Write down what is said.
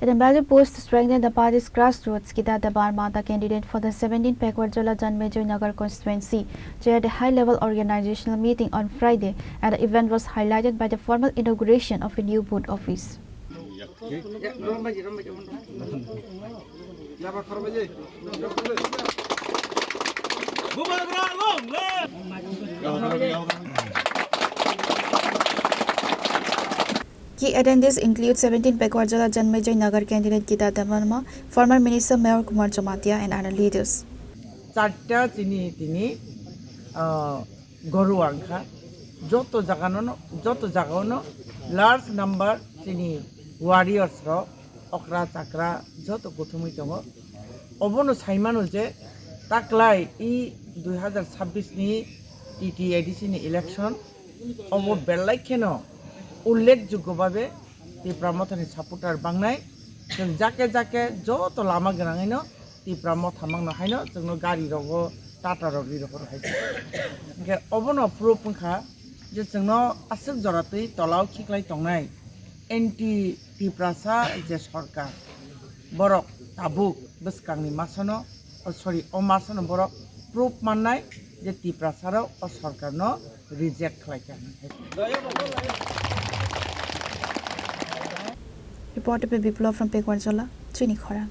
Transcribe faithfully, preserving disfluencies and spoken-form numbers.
At a major post to strengthen the party's grassroots, Kita Debbarma, the candidate for the seventeenth Pekwar Jala Janmejoi Nagar constituency, chaired a high-level organizational meeting on Friday, and the event was highlighted by the formal inauguration of a new booth office. Key attendees include seventeen Pekwar Jala Janmejoi Nagar candidate Kita Debbarma, former Minister Meher Kumar Jamatia, and other leaders. Charta chini tini, ah, goru wngkha. Joto jagano, joto jagano large number chini warriors rok, okra chakra joto kuthumwi tongo. Obono saimano je taklai i dui hazar chabbish ni T T A D C ni election obo belai kheno ullekjoggo babe Tipra Mothani supporter bangnai. Chwng jake jake joto lama gwnangwino Tipra Motha mangno haino chwngno gari rogo, Tata rok ri rogo hai. Hingke obono proof wngkha je chwngno aswk jora twi tolao khiklai tongnai anti Tiprasa je sorkar, borok tabuk bwskangni masano, oh, sorry, o masano borok proof mannai je Tiprasarok o sorkarno reject khlaikha. Reported by Biplab from Pekwarjala, Chini Khorang.